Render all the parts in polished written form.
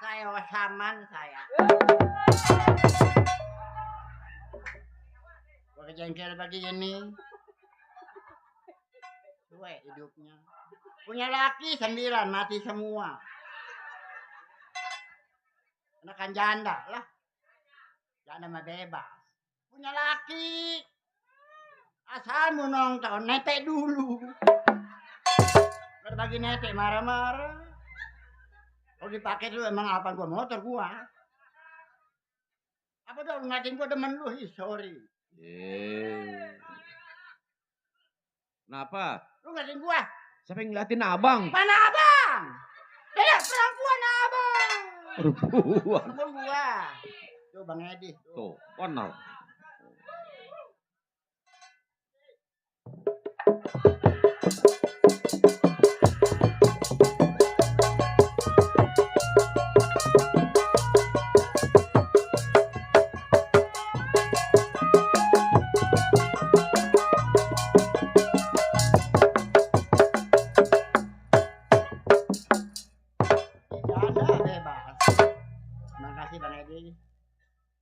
Kayak saman saya. Gua kejengkel begini. Suwe hidupnya. Punya laki 9, mati semua. Anak janda lah. Janda mah bebas. Punya laki. Asalmu nonton, netek dulu. Berbagi netek marah-marah. Kalau dipakai dulu emang apa gua motor gua. Apa dong ngatain gua demen lu, sorry. Kenapa? Lu ngatain gua. Siapa yang ngeliatin abang? Mana abang? Perempuan abang. Perempuan. Perempuan gua. Tuh Bang Edi. Tuh, benar.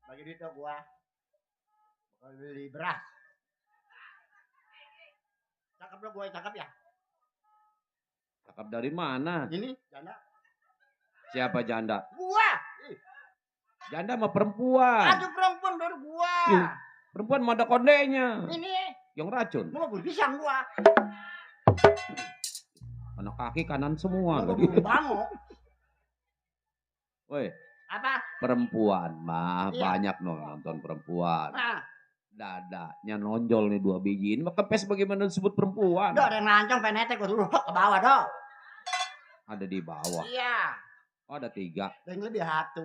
Bagi duit dong gua. Bakal beli beras. Cakep lo gua, cakep ya? Cakep dari mana? Ini janda. Siapa janda? Gua. Janda sama perempuan. Aduh perempuan baru gua. Perempuan mah ada kondenya. Ini. Yang racun. Gua beli pisang gua. Anak kaki kanan semua. Gua belum bangun. Woi. Apa? Perempuan mah iya. Banyak nonton perempuan. Nah. Dadanya nonjol nih 2 biji. Ini mah kepes bagaimana disebut perempuan. Udah ada yang lancong penetnya gua dulu ke bawah dong. Ada di bawah. Iya. Oh, ada 3. Yang lebih 1.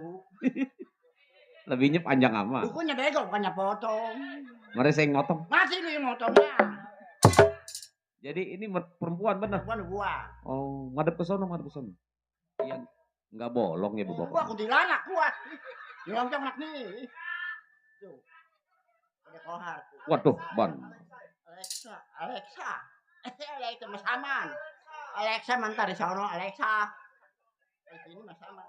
Lebihnya panjang amat. Bukunya bego bukannya potong. Ngereseng ngotong. Masih nih motongnya. Jadi ini perempuan bener. Perempuan gua. Oh, ngadep ke sono, ngadep ke sono. Iya. Enggak bolong ya Gua bapak. kuntilanak gua. Nyelongcong nak nih. Tuh. Ada kohar tuh. Waduh, Ban. Alexa. Alexa Mas Aman. Alexa mantar di sono, Alexa. Ini Mas Aman.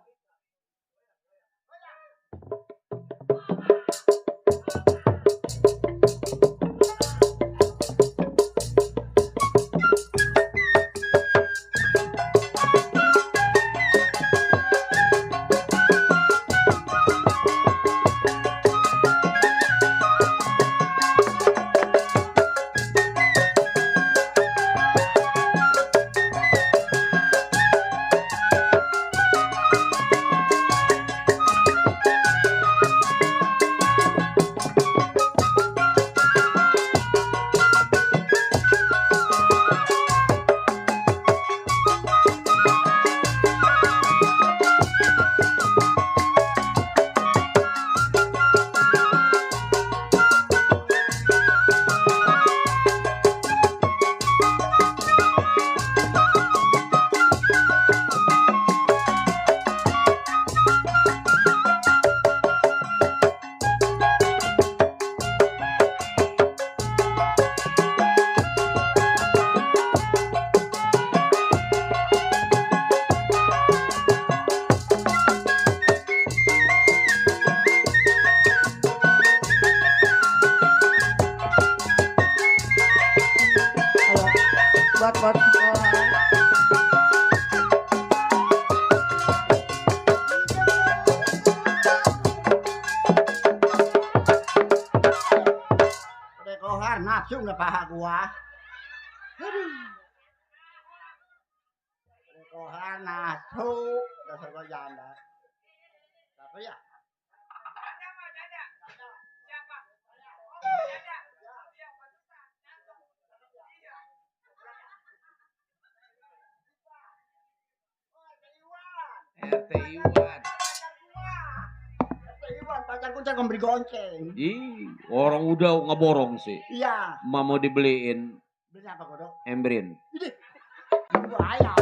buat kohar nafsu nggak paha gua. Kohar nafsu dasar gua janda. Apa ya? RT Iwan. Pacarku jangan beri gonceng. Ih, orang udah ngeborong sih. Iya. Emak mau dibeliin. Beli apa kodok? Embrin. Ini. Ibu ayam.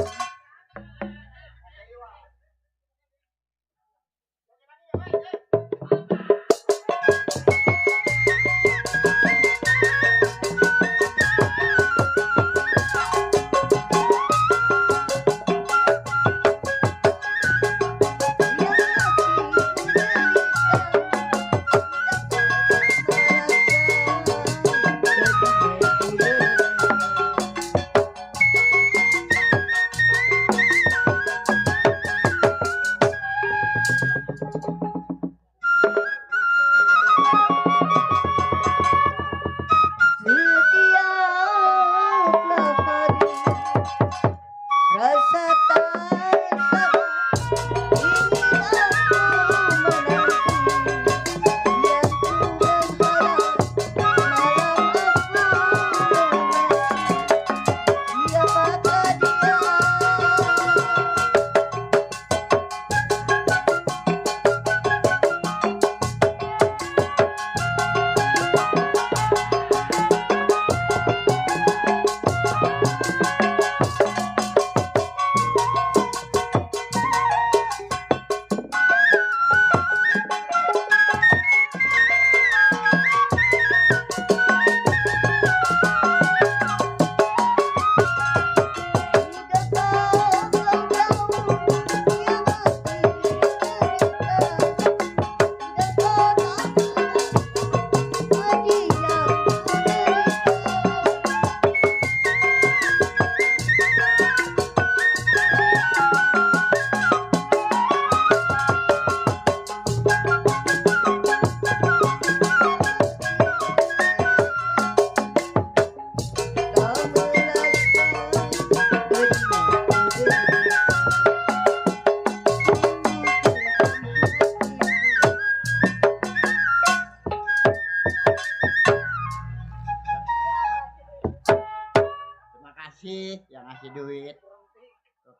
kasih yang ngasih duit,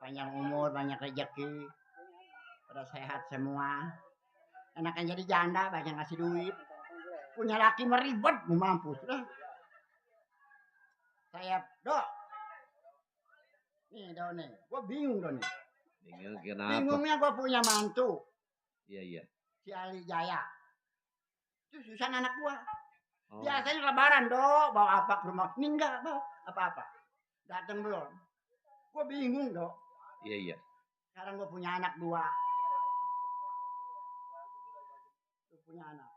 panjang umur, banyak rezeki, pada sehat semua. Enakan jadi janda, banyak ngasih duit. Punya laki meribet, mau mampus dah. Saya dok, nih dok nih, gua bingung dok nih. Bingung kenapa? Bingungnya gua punya mantu. Iya. Si Ali Jaya. Itu susah anak gua. Oh. Biasanya lebaran dok, bawa apa ke rumah? Ini enggak bawa apa-apa. Datang belum. Gua bingung dok. Iya. Sekarang gua punya anak 2. Gua punya anak.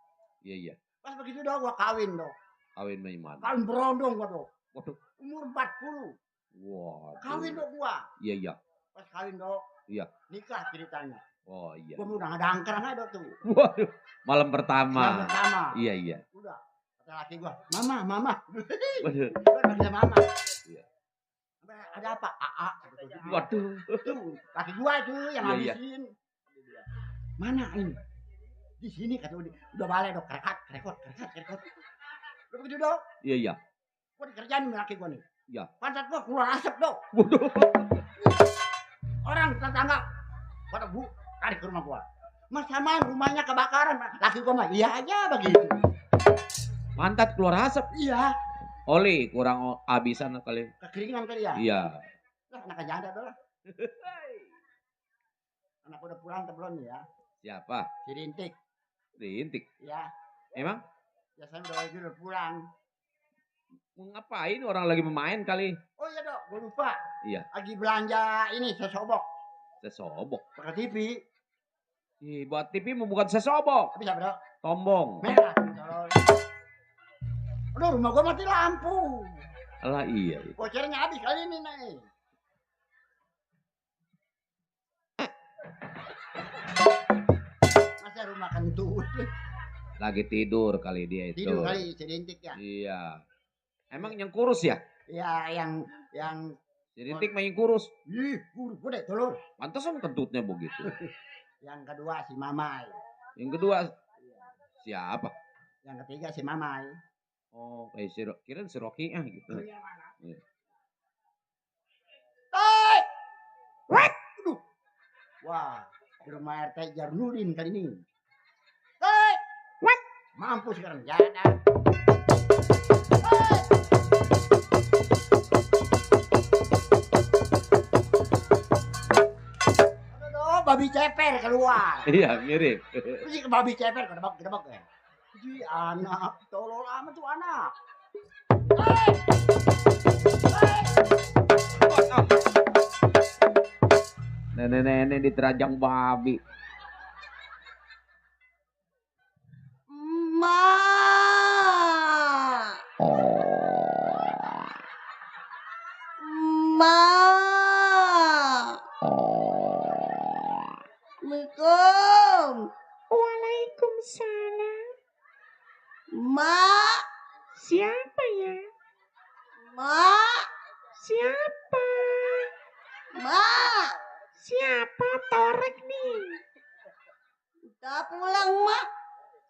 Iya. Pas begitu dok, gua kawin dok. Kawin mana? Kawin berondong gua dok. Waduh. Umur 40. Wah. Kawin dok gua. Iya. Pas kawin dok. Iya. Nikah ceritanya. Oh iya. Gua udah ada angkeran aja dok tuh. Waduh. Malam pertama. Iya. Udah. Kata laki gua, mama. Waduh. Gua panggil mama. Iya. Ada apa? AA. Waduh. Tuh, laki gua tuh yang ngabisin. Mana ini? Di sini kata udah balik dok, kerekot. Udah begitu dok. Iya. Gua dikerjain sama laki gua nih. Iya. Pantat gua keluar asap dok. Waduh. Orang tetangga pada bu tarik ke rumah gua. Mas Saman rumahnya kebakaran. Laki gua mah iya aja begitu. Pantat keluar asap. Iya. Oli kurang habisan kali. Kekeringan kali ya. Iya. Lah anak janda tuh lah. Anak udah pulang atau belum ya? Siapa? Si Rintik. Rintik. Iya. Emang? Biasanya udah pulang. Mau ngapain orang lagi bermain kali? Oh iya dok, gue lupa. Iya. Lagi belanja ini sesobok. Sesobok. Pakai TV. Buat TV mau bukan sesobok. Tapi siapa dok? Tombong. Merah. Aduh rumah gue mati lampu. Alah iya. Bocornya habis kali ini nih. Masa rumah kentut. Lagi tidur kali dia itu. Tidur kali Rintik ya. Iya. Emang yang kurus ya? Iya yang Rintik main kurus. ih, kurus deh telur. Pantesan kentutnya begitu. Yang kedua si Mamai. Yang kedua siapa? Yang ketiga si Mamai. Oh, kayak kirain si Rocky gitu. Iya mana? Iya. Aduh. Wah, di rumah RT Jarnudin kali ini. Mampus sekarang janda. Aduh, babi ceper keluar. Iya, mirip. Terus ke babi ceper kedebak ya. Ji anak, tolol amat tuh anak. Nenek-nenek diterajang babi. Ma. Assalamualaikum. Waalaikumsalam. Ma. Siapa ya? Ma. Siapa? Ma. Siapa Torek nih? Udah pulang, Mak.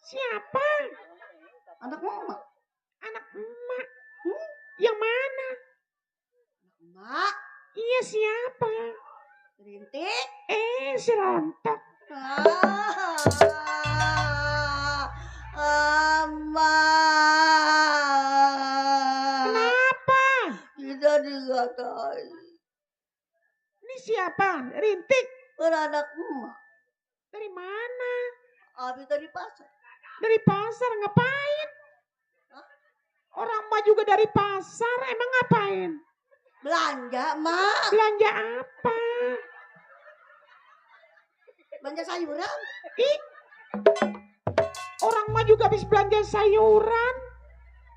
Siapa? Anak Mak. Anak emak. Yang mana? Mak. Iya siapa? Rintik. Si Rontok. Kenapa? Kita digatai. Ini siapa? Rintik. Anak Mak. Dari mana? Habis dari pasar. Dari pasar ngapain? Hah? Orang emak juga dari pasar, emang ngapain? Belanja, Mak. Belanja apa? Belanja sayuran. Ih, orang emak juga habis belanja sayuran.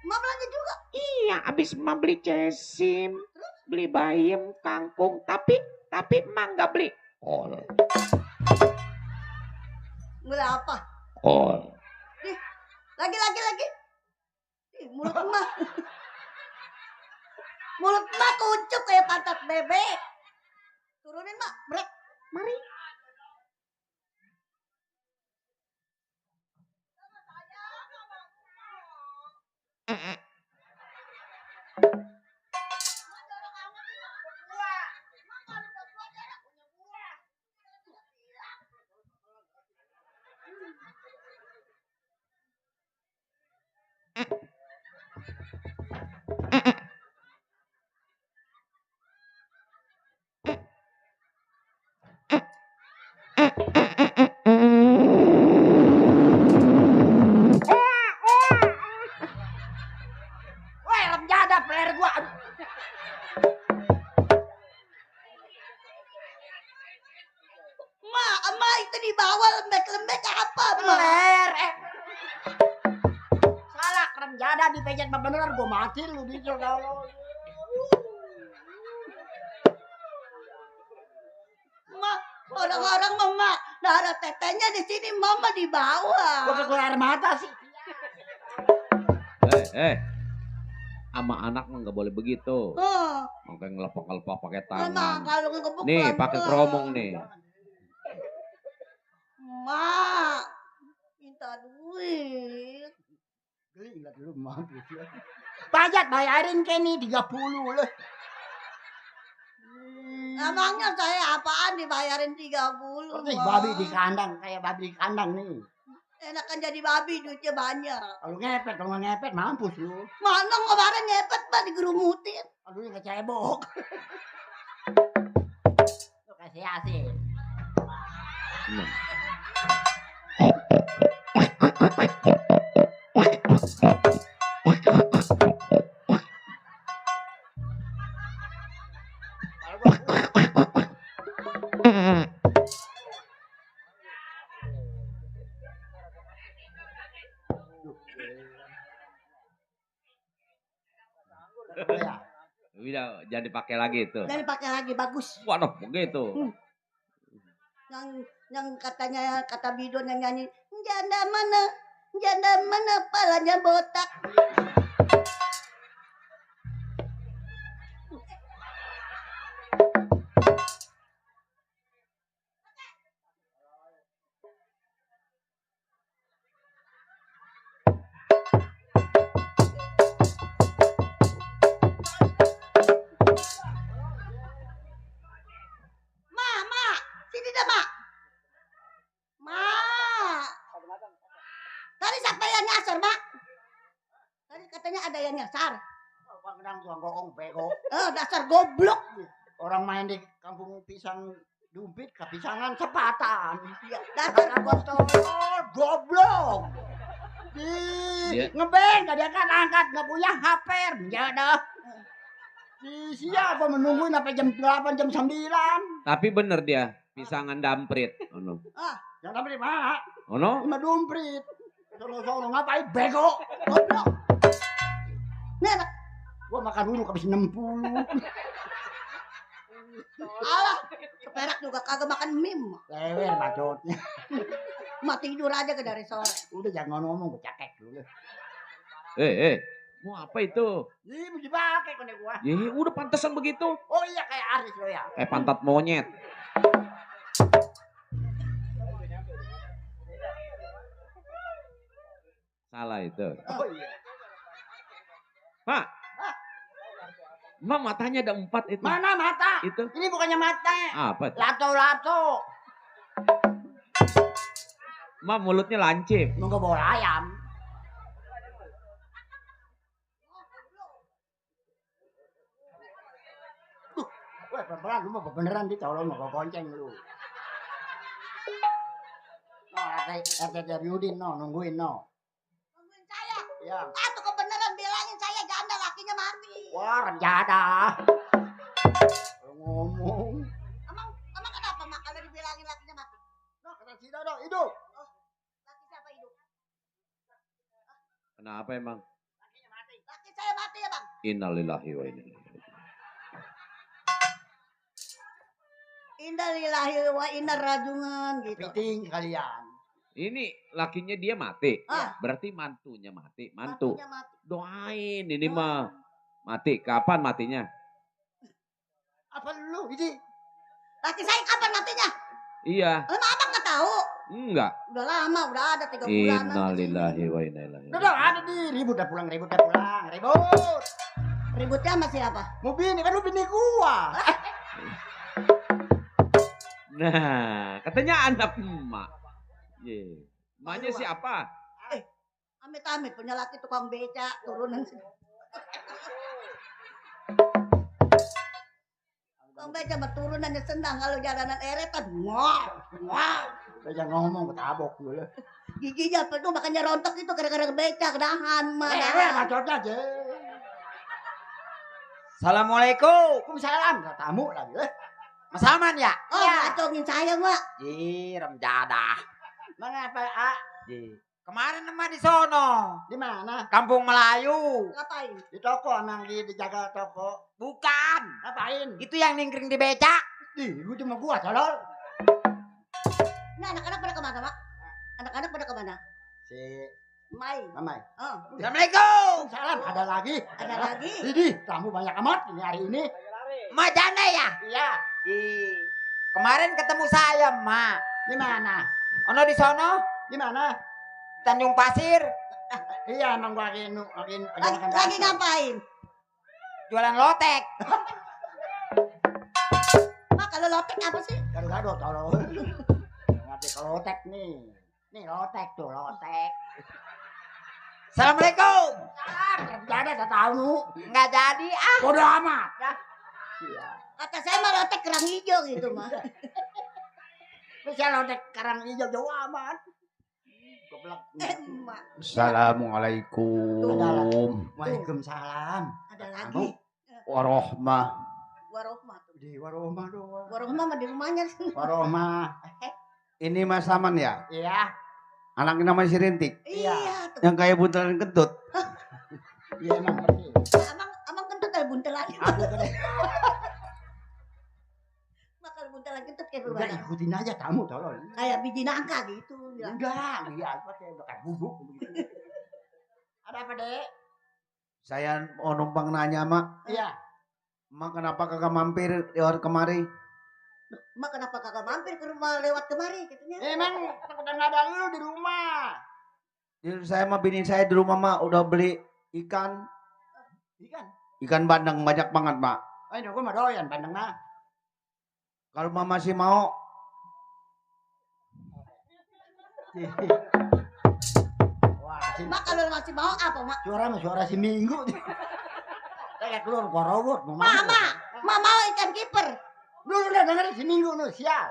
Mak belanja juga. Iya, habis emak beli cesim, beli bayam, kangkung. Tapi emak nggak beli kol. Beli apa? Kol. Lagi. Mulut emak. Mulut emak kuncup kayak pantat bebek. Turunin, Mak. Brek. Mari. Woi, remjada player gua. Mak itu di bawah lembek-lembek apa, Mak? Salah, remjada dipencet bener gua mati lu di kalau. Mak, orang-orang mama darah tetenya di sini, mama di bawah. Gua keluar air mata sih. Sama anak mah nggak boleh begitu. Makanya ngelepok-ngelepok pakai tangan. Kalau ngebuk Nih, pakai keromong nih. Mak, minta duit. Geli enggak dulu mampus ya. Pajak bayarin ke nih 30 loh. Emangnya saya apaan dibayarin 30? Persis babi di kandang, kayak babi di kandang nih. Enakan jadi babi duitnya banyak. Kalau nggak ngepet mampus lu. Mana kemarin ngepet Pak digerumutin. Aduh nggak cebok. Lu kasih asin. Udah, jangan dipakai lagi itu. Jangan dipakai lagi, bagus. Waduh, begitu. Yang katanya kata bidon yang nyanyi, janda mana palanya botak. Sini dah, Mak. Tadi siapa yang nyasar, Mak? Tadi katanya ada yang nyasar. Kadang tukang gogong bego. Dasar goblok. Orang main di kampung pisang dumpit, kepisangan sepatan. Dasar botol goblok. Ngebeng, gak diangkat-angkat, gak punya HP. Menjadah. Siapa menungguin sampai jam 8, jam 9. Tapi bener dia, pisangan damprit. Yang damprit mana? Cuma dumprit. Sono ngapain bego? Goblok. Nih anak. Gua makan dulu habis 60. Alah, keperak juga kagak makan mie. Lewer bacotnya. Mak tidur aja ke dari sore. Udah jangan ngomong, gua cakek dulu. Mau apa itu? Ih, mau dipakai kone gua. Udah pantesan begitu. Oh iya kayak Aris lo ya. Pantat monyet. Salah itu. Oh iya. Pak. Matanya ada 4 itu. Mana mata? Itu. Ini bukannya mata. Apa? Lato-lato. Mulutnya lancip. Nunggu bola ayam. Wah, pelan-pelan lu mau beneran ditolong mau gonceng lu. No, ada Yudin no, nungguin no. Nungguin saya? Iya. Tuh kebeneran bilangin saya janda lakinya mati. Wah, renjada. Ngomong. Emang kenapa mak kalau dibilangin lakinya mati? No, kata si Dodo, hidup. Oh, laki siapa hidup? Kenapa emang? Lakinya mati. Laki saya mati ya bang? Innalillahi wa inna ilaihi. Innalillahi wa inna rajungan gitu. Piting kalian. Ini lakinya dia mati. Berarti mantunya mati. Mantu. Matinya mati. Doain ini mah. Mati. Kapan matinya? Apa lu ini? Laki saya kapan matinya? Iya. Emang abang nggak tahu? Enggak. Udah lama, udah ada 3 bulan. Innalillahi wa inna ilaihi. Udah ada di ribut dah pulang. Ribut. Ributnya sama siapa? Mau bini kan lu bini gua. Nah, katanya anak emak. Ye. Emaknya siapa? Amit-amit punya laki tukang beca turunan sini. Tukang beca berturunannya senang kalau jalanan eretan. Wah. Jangan ngomong ketabok dulu. Giginya penuh makanya rontok itu gara-gara beca kedahan Mana? Bacotnya aja. Assalamualaikum. Waalaikumsalam. Gak tamu lagi. Mas Aman ya? Oh, ngacongin saya, Mak. Ih, remjadah. Mengapa, Kemarin emak di sono. Di mana? Kampung Melayu. Ngapain? Di toko, emang dijaga toko. Bukan. Ngapain? Itu yang ningkring di becak. Ih, lu cuma gua, tolol. Nah, anak-anak pada kemana, Mak? Anak-anak pada kemana? Si Main. Mamai. Oh, Assalamualaikum. Salam, ada lagi. ada lagi. Ini, tamu banyak amat ini hari ini. Emak janda ya? Iya. Ih. Kemarin ketemu saya, Mak. Di mana? Ono di sono, Di mana? Tanjung Pasir. Iya, emang gua lagi Lagi ngapain? Jualan lotek. Mak, kalau lotek apa sih? Gado-gado, tolol. Ngerti kalau lotek nih. Nih lotek tuh, lotek. Assalamualaikum. Gak ada tahu. Nggak jadi ah. Bodoh amat. Ya. Iya. Kata saya mah lotek kerang hijau gitu, Mak. Terus ya lotek karang hijau jauh amat. Goblok. Mak. Assalamualaikum Waalaikumsalam. Ada lagi. warohmah. Warohmah tuh. Di warohmah doang. Warohmah mah di rumahnya. Warohmah. Ini Mas Aman ya? Iya. Anaknya namanya si Rintik. Iya tuh. Yang kayak buntelan kentut. Iya emang persis. Abang kentut kalau buntelan. Aku gede. Mak kalau buntelan kentut kayak Udah gimana? ikutin aja tamu tolong. Kayak biji nangka gitu. Ya. Enggak, iya pakai udah kayak bubuk begitu. Ada apa, Dek? Saya mau numpang nanya, Mak. Iya. Mak kenapa kagak mampir lewat kemari? Mak kenapa kagak mampir ke rumah lewat kemari katanya? Emang takut enggak ada lu di rumah. Jadi saya sama bini saya di rumah, Mak, udah beli ikan. Ikan bandeng banyak banget, Mak. Oh, ini gua mah doyan bandeng mah. Kalau Mama masih mau, Wah, si Mak kalau masih mau apa, Mak? suara si Minggu. Kayak keluar gorowot mau Mama, Mak mau ikan kiper. Lu udah dengerin si Minggu nu sial.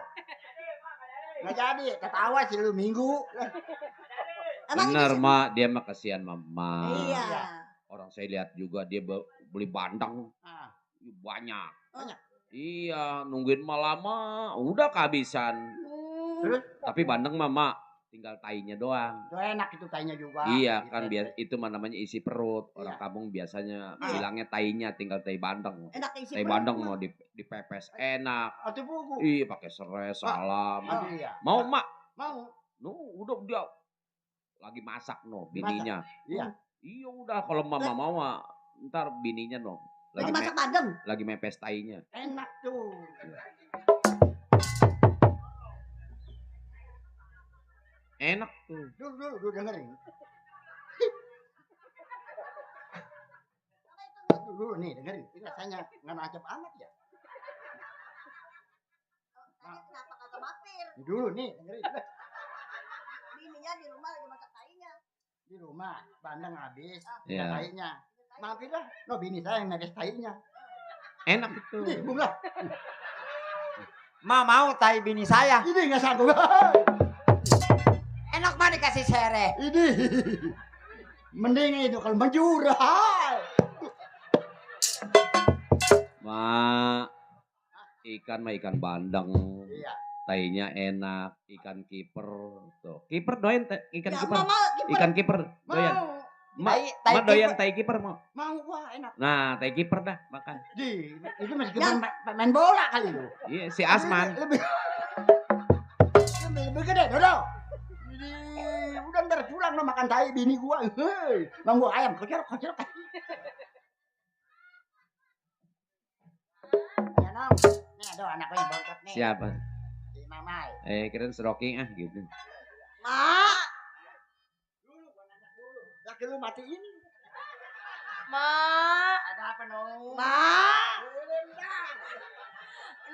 Nggak jadi, ketawa si lu Minggu. Emang Bener, itu sih- Mak. Dia mah kasihan Mama. Iya. Orang saya lihat juga dia beli bandeng. Ah. Banyak. Banyak? Iya, nungguin mah lama. Udah kehabisan. Terus? Tapi bandeng Mama tinggal tainya doang. Itu enak itu tainya juga. Iya Gitu. kan itu mah namanya isi perut. Orang Iya. kampung biasanya bilangnya tainya, tinggal tai bandeng. Enak isi Tai perut, bandeng Mak. mau dipepes enak. Atau buku. Iya pakai serai, salam. Oh, iya. Mau Mak? Mau. Udah dia lagi masak bininya. Iya. Iya udah kalau Mama mau mah ntar bininya Lagi masak bandeng. lagi mepes tainya. Enak tuh. Enak tuh. Dulu dengerin. Dulu nih dengerin, ini rasanya nggak nancep amat ya. Tadi kenapa kagak mampir? Dulu nih dengerin. Bininya di rumah lagi masak tainya. Di rumah bandeng habis, Iya. tainya. Mampir lah, no bini saya yang ngeges tainya. Enak itu. Ini bunga, Ma mau tai bini saya. ini nggak sanggup. Enak mah dikasih sereh. Ini mending itu kalau menjurah. Ikan mah ikan bandeng. Iya. Tainya enak, ikan kiper. Tuh. Kiper doyan ikan Ya, kiper. mama Ikan kiper doyan. Mau, Ma doyan tai kiper mau. mau wah enak. Nah, tai kiper dah makan. Itu masih main bola kali lu. Iya, si Asman. Lebih gede, Dodo. Udah ntar pulang lo makan tai bini gua. Hei, bang gua ayam kocok. Ya nong, nih ada anak gua yang bontot nih. Siapa? Si Mamai. Kirain stroking gitu. Mak, Dulu gua nanya dulu. Laki lu mati ini. Mak, Ada apa nong? mak,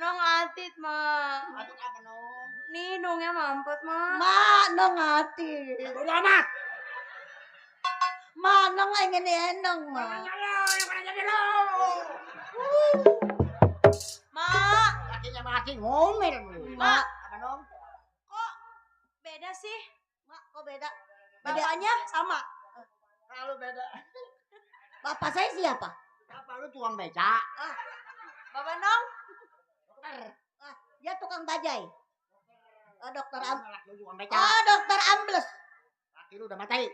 nong atit, Mak. Ada apa nong? Nih, nongnya mampet, Mak. mak, nong hati. Udah amat. Mak, nong ingin enong, mak. Nanya lo, yang mana jadi lo? Mak, Lakinya mati ngomel lu. Mak, Apa nong? kok beda sih? mak, kok beda? Bapaknya sama. Kalau beda. Bapak saya siapa? Apa lu tukang beca? Bapak nong, Dokter. Dia tukang bajai. Dokter Laki lu tukang beca. Dokter Ambles. Laki lu udah mati.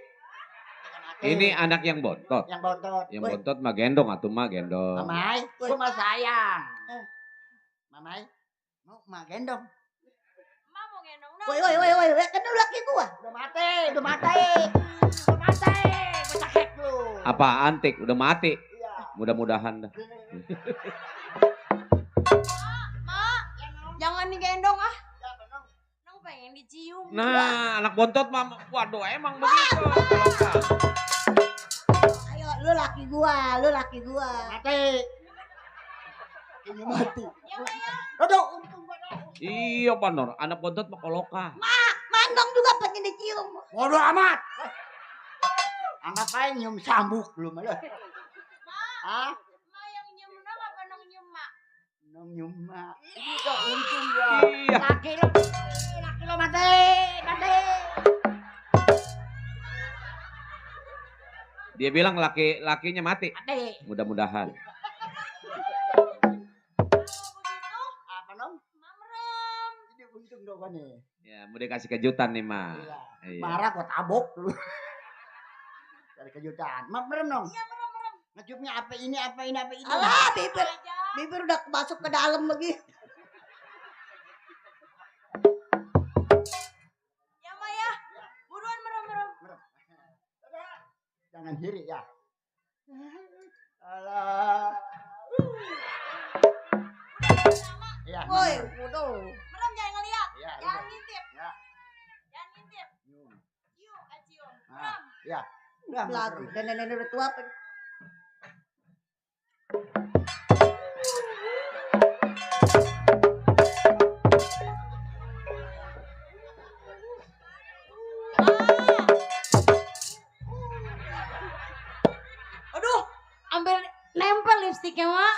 Ini anak yang bontot. Yang bontot. Yang bontot mah gendong atuh mah gendong. Mamai, gua mah sayang. Mamai, mau mah gendong. Mak mau gendong nong. Woi, kan lu laki gua. Udah mati. Gua sakit lu. Apa antik udah mati? Iya. Mudah-mudahan dah. Mak, jangan digendong ah. Ya, Nong. Nong pengen dicium. Nah, anak bontot mah waduh emang begitu. Ayo, lu laki gua. Mati. Ini mati. Ya, Mak ya. Aduh, untung gua dong. Iya bener, anak bontot mah koloka. Manong juga pengen dicium. Bodoh amat. Anggap aja nyium sambuk lu malah. Hah? Mak yang nyium nong apa nong nyium mak? Nong nyium mak. Ini kok untung gua. Iya. Laki lo mati. Dia bilang lakinya mati. Mati. Mudah-mudahan. Kalau begitu, Apa nong? Mak merem. Ini untung dong kan nih. Ya, mau dikasih kejutan nih, mah. Iya. Iya. Marah gua tabok lu. Dari kejutan. Merem dong. Iya, merem. Ngeciumnya apa ini. Alah, bibir. Aja. Bibir udah masuk ke dalam lagi. Ya, Mak ya. Buruan merem. Jangan diri ya. Alah. Iya. Woi, bener. udah. Merem jangan ngeliat. Iya, Jangan iya. ngintip. Ya. Jangan ngintip. Nyium. Cium. Ah. Merem. Iya. Udah, Lagu. merem. Dan nenek udah tua. Aduh, hampir nempel lipstiknya, Mak.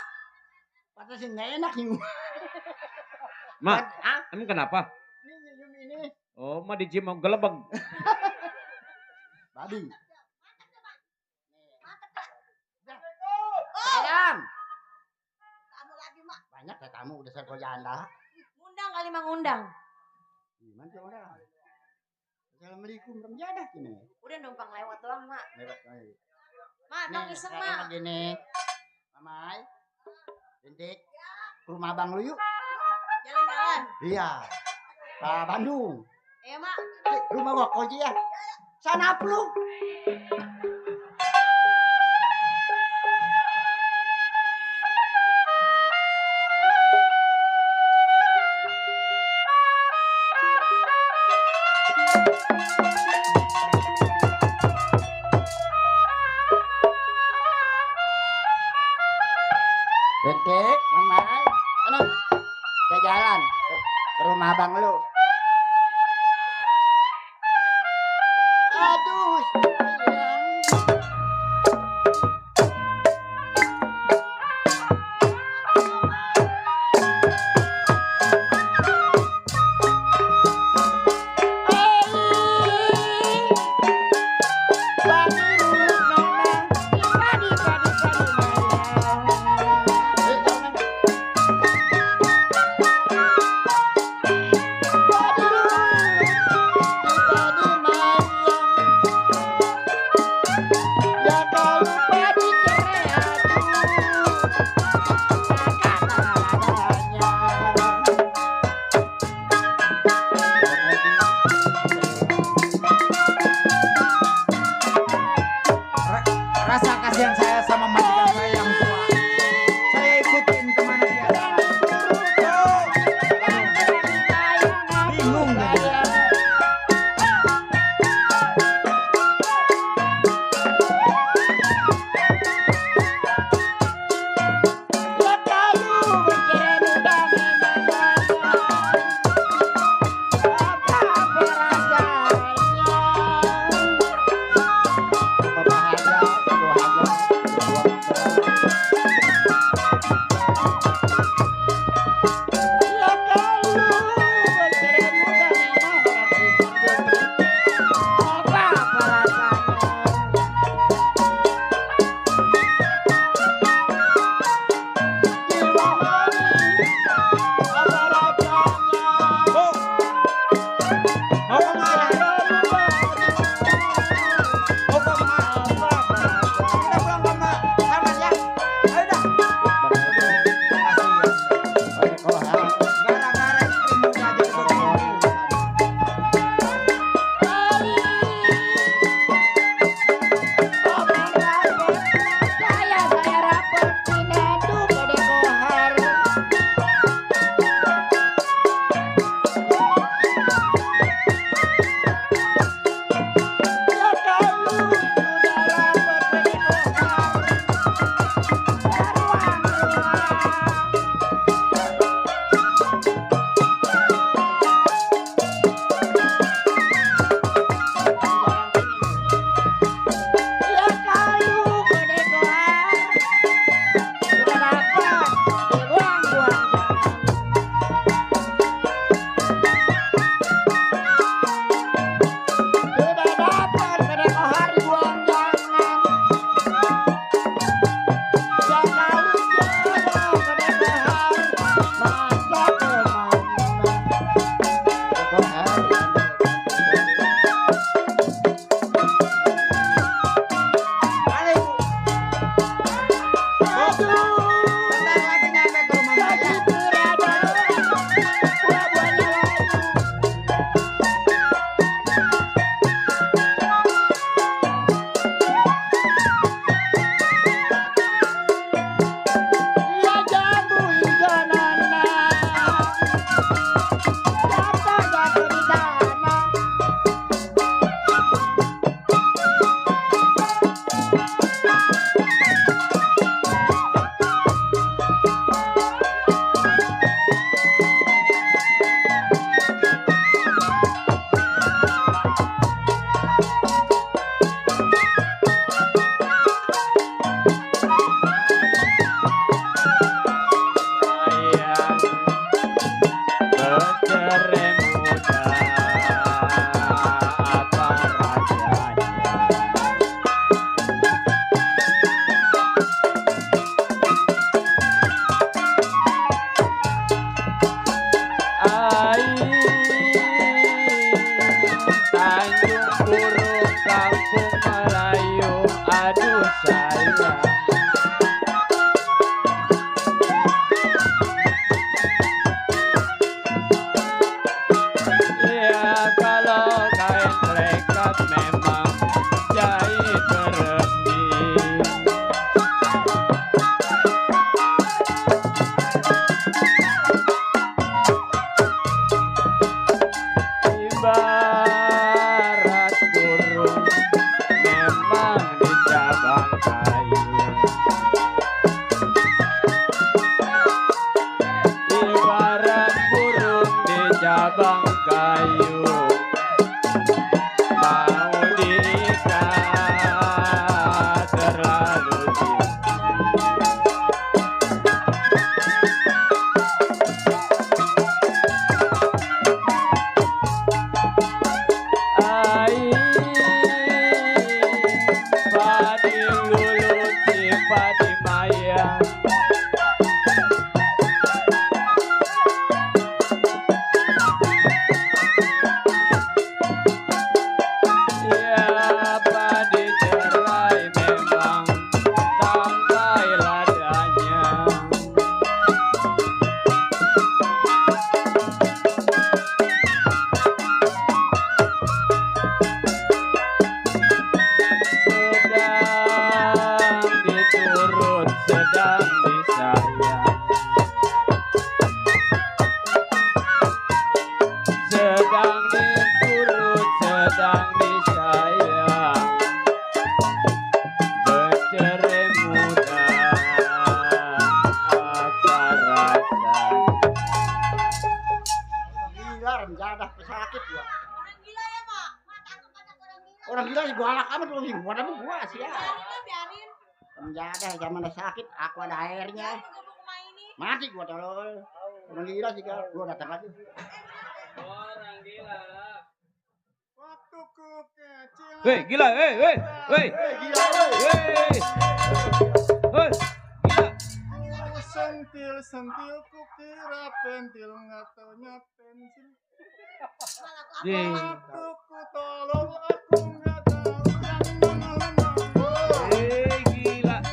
Pantas nggak enak nyium. Mak, Ah, emang kenapa? ini nyium ini. Oh, mah dicium mau gelebeg. Babi. Sayang. Kamu lagi, mak. Banyak ya tamu udah saya janda. Ngundang kali mengundang. Gimana sih orang? Assalamualaikum jadah ini. Udah numpang lewat doang, Mak. Lewat aja. Mak, nong iseng, sekarang Mak. begini. Mamai. Bintik. Ke rumah abang lu yuk. Jalan-jalan. Iya. Ke Bandung. Iya, Mak. Rumah gua koji ya. Sana lu. rumah abang lu. Aduh, sayang. Rasa kasihan saya sama majikan saya yang tua. Saya ikutin kemana dia jalan. Bingung deh. cabang kayu mau diikat terlalu tinggi. Padi lulu si padi maya. Padi cerai memang tangkai ladanya. Sedang diturut, sedang disayang. Sedang diturut, sedang disayang. Bercerai muda akar rasa. Gila, renjadah pesakit gua. Orang gila ya, Mak. Mak tangkap anak orang gila. Orang gila gua anak amat lu gua ada gua sih ya. Biarin lah, biarin. Renjadah zaman ada sakit, aku ada airnya. Biarin gua ke rumah ini. Mati gua tolol. Orang gila sih kan, gua datang lagi. Orang gila. Waktuku kecil. Weh, gila, weh. Gila, woi. Weh, gila. Ku sentil ku kira pentil nggak taunya pensil. Malah aku Jing. Waktuku tolong aku nggak tahu yang mana. Gila. Ku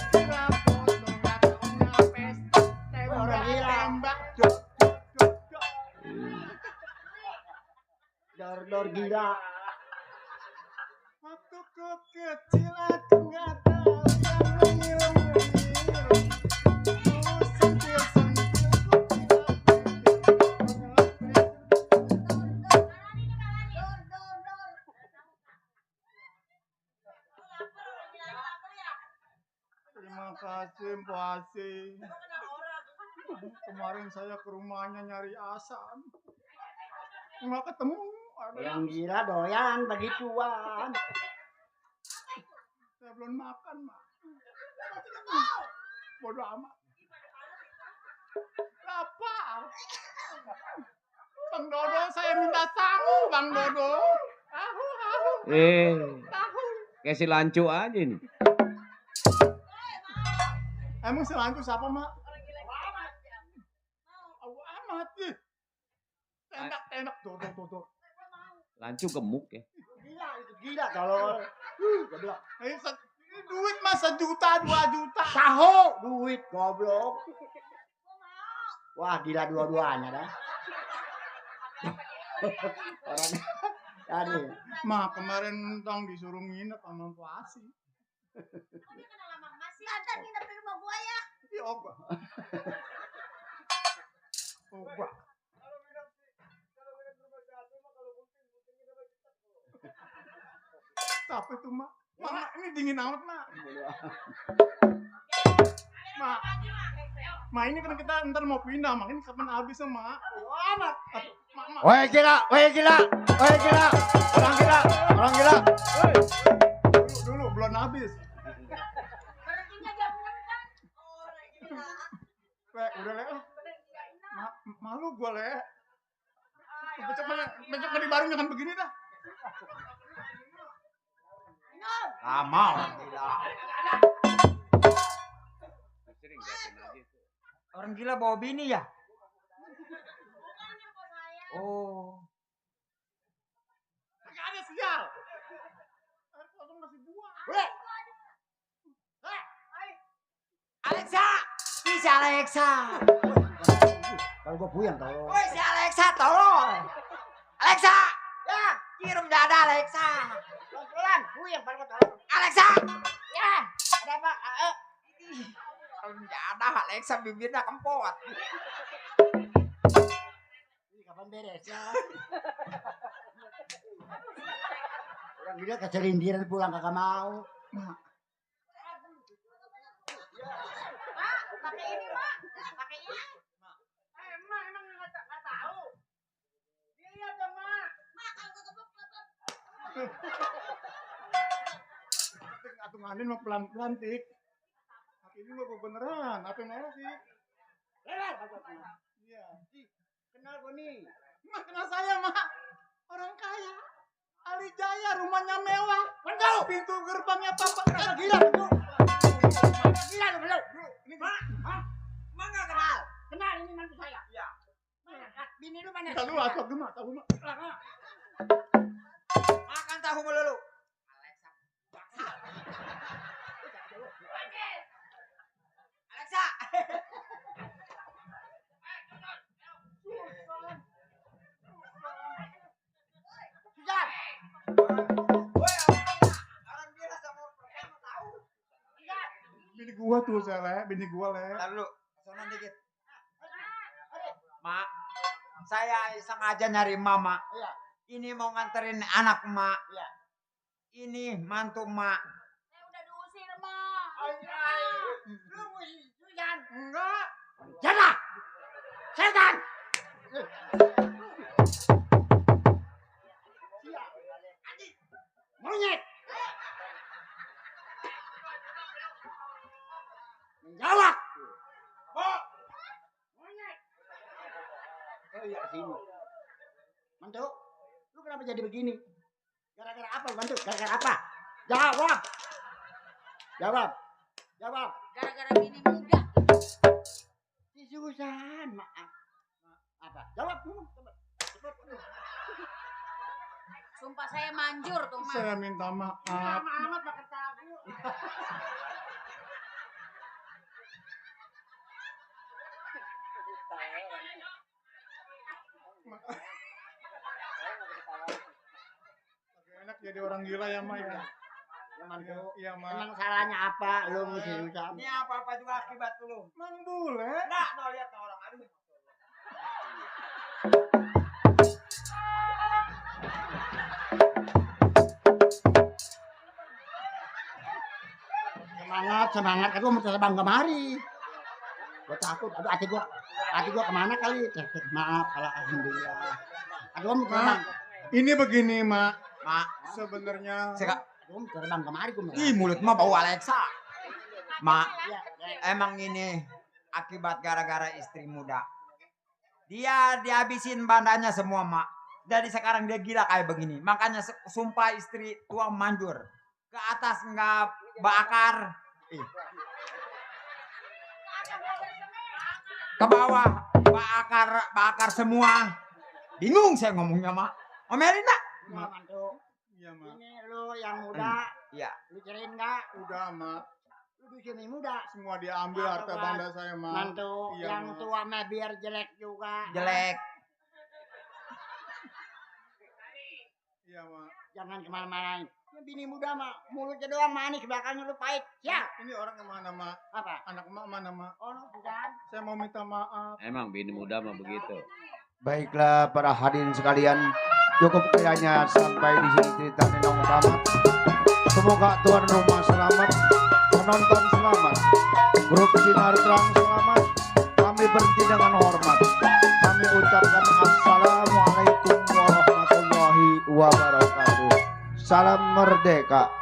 kira foto nggak taunya pesta. Orang gila. Tembak jok jok jok jok. Dor gila. Waktuku kecil aku nggak tahu yang mengilu-ngilu. Ku sentil ku kira Terima kasih Mbak Asih. Kemarin saya ke rumahnya nyari asam. Nggak ketemu. Orang gila doyan begituan. Saya belum makan, Mak. Bodoh amat. Lapar. Bang Dodo, saya minta tahu, Bang Dodo. Tahu. Tahu. Kayak si lancu aja nih. Emang selanjut siapa, Mak? Awu amat ih. Tembak, Dodo. Lancu gemuk ya. Gila, itu gila tolol. Goblok. Ini duit Mas 1 juta, 2 juta. Tahu duit goblok. Wah, gila dua-duanya dah. Orang tadi. Mak, kemarin tong disuruh nginep sama Pak Asih. Dia kenal lama masih ada nginep di rumah gua ya. Iya, Oba. Tapi tuh, Mak. Mak, ini dingin amat, Mak. Mak, ini kan kita ntar mau pindah, Mak. Ini kapan habisnya, Mak? Amat. Mak. Woi gila. Orang gila. Dulu belum habis. Rezekinya gabungan kan. Orang gila. Udah, Le. Malu gua, Le. Becok di barunya kan begini dah. Lama orang gila. Orang gila bawa bini ya? Bukan yang kau saya. Oh. Kagak ada sial. Air kosong masih 2. Alexa, bisa Alexa. Kalau gua puyeng tolol. Woi si Alexa tolong. Alexa, ya kirim dada Alexa. Pelan, puyeng pada gua tolol. Alexa, ya ada apa? Kirim dada Alexa bibirnya kempot. Ini kapan beresnya? Orang gila kecelindiran pulang kagak mau. Pak, pakai ini, Pak. Pakai ini. Emang Kemarin mah pelan-pelan, Tik. Ini mah beneran. Apa yang marah sih? Lewat. Iya. Kenal gue nih. Mak kenal saya, Mak. Orang kaya. Ali Jaya, rumahnya mewah. Bentuk. Pintu gerbangnya papa. Kenapa gila, bentuk? Gila lu, belum. Ini Mak. Mak nggak kenal. Kenal, ini mantu saya. Iya. Bini lu mana? Tahu aku gemak, tahu Mak. Makan tahu melulu. Alexa. Sujan. Orang gila sama perempuan tahu. Sujan. Bini gua tuh, Sele. Bini gua, Le. Bentar dulu, sono dikit. Mak, saya sengaja nyari mama. Iya. Ini mau nganterin anak mak. Iya. Ini mantu mak. Saya udah diusir, Mak. Lu musik Sujan? Enggak. Jana! Setan! Monyet! Menjawab! Monyet! Oh iya, sini. Mantu, lu kenapa jadi begini? Gara-gara apa, Mantu? Gara-gara apa? Jawab! Jawab! Jawab! Gara-gara bini muda. Si Susan, maaf. Apa? Jawab dulu. Cepet. Sumpah saya manjur tuh, Mak. Saya minta maaf. Amat pakai tahu. Enak jadi orang gila ya, Mak ya. Ya, Mantu. Iya, Mak. Emang salahnya apa lu mesti Susan? Ini apa-apa juga akibat lu. Mang bule. Enggak, no lihat no orang. Aduh. Semangat. Aku mau terbang kemari. Gua takut. Aduh, hati gua kemana kali? Maaf, alhamdulillah. Aduh, mau terbang. Ini begini, Mak. Mak, Sebenarnya Gua mau terbang kemari. ih mulut mah bau Alexa. Mak, Iya. emang ini akibat gara-gara istri muda. Dia dihabisin bandanya semua, Mak. Jadi sekarang dia gila kayak begini. Makanya sumpah istri tua manjur. Ke atas enggak bakar. Ke bawah bakar semua. Bingung saya ngomongnya, Mak. Omelin enggak? Iya, Mantu. iya, Mak. Ini lu yang muda. Iya. Lu cariin enggak? Udah, Mak. Lu bikin yang muda. Semua diambil harta banda saya, Mak. Mantu Iya, yang Mak. tua mah biar jelek juga. Jelek. Iya, Mak. Jangan kemana-mana. Ya, bini muda mah mulutnya doang manis, belakangnya lu pahit. Ya. Ini orang kemana, Mak? Apa? Anak Mak mana, Mak? Oh, lu bukan. Saya mau minta maaf. Emang bini muda mah begitu. Baiklah para hadirin sekalian, cukup kiranya sampai di sini cerita Nenong tamat. Semoga tuan rumah selamat, penonton selamat, grup Sinar Terang selamat. Kami berhenti dengan hormat. Kami ucapkan assalamualaikum warahmatullahi wabarakatuh. Salam merdeka.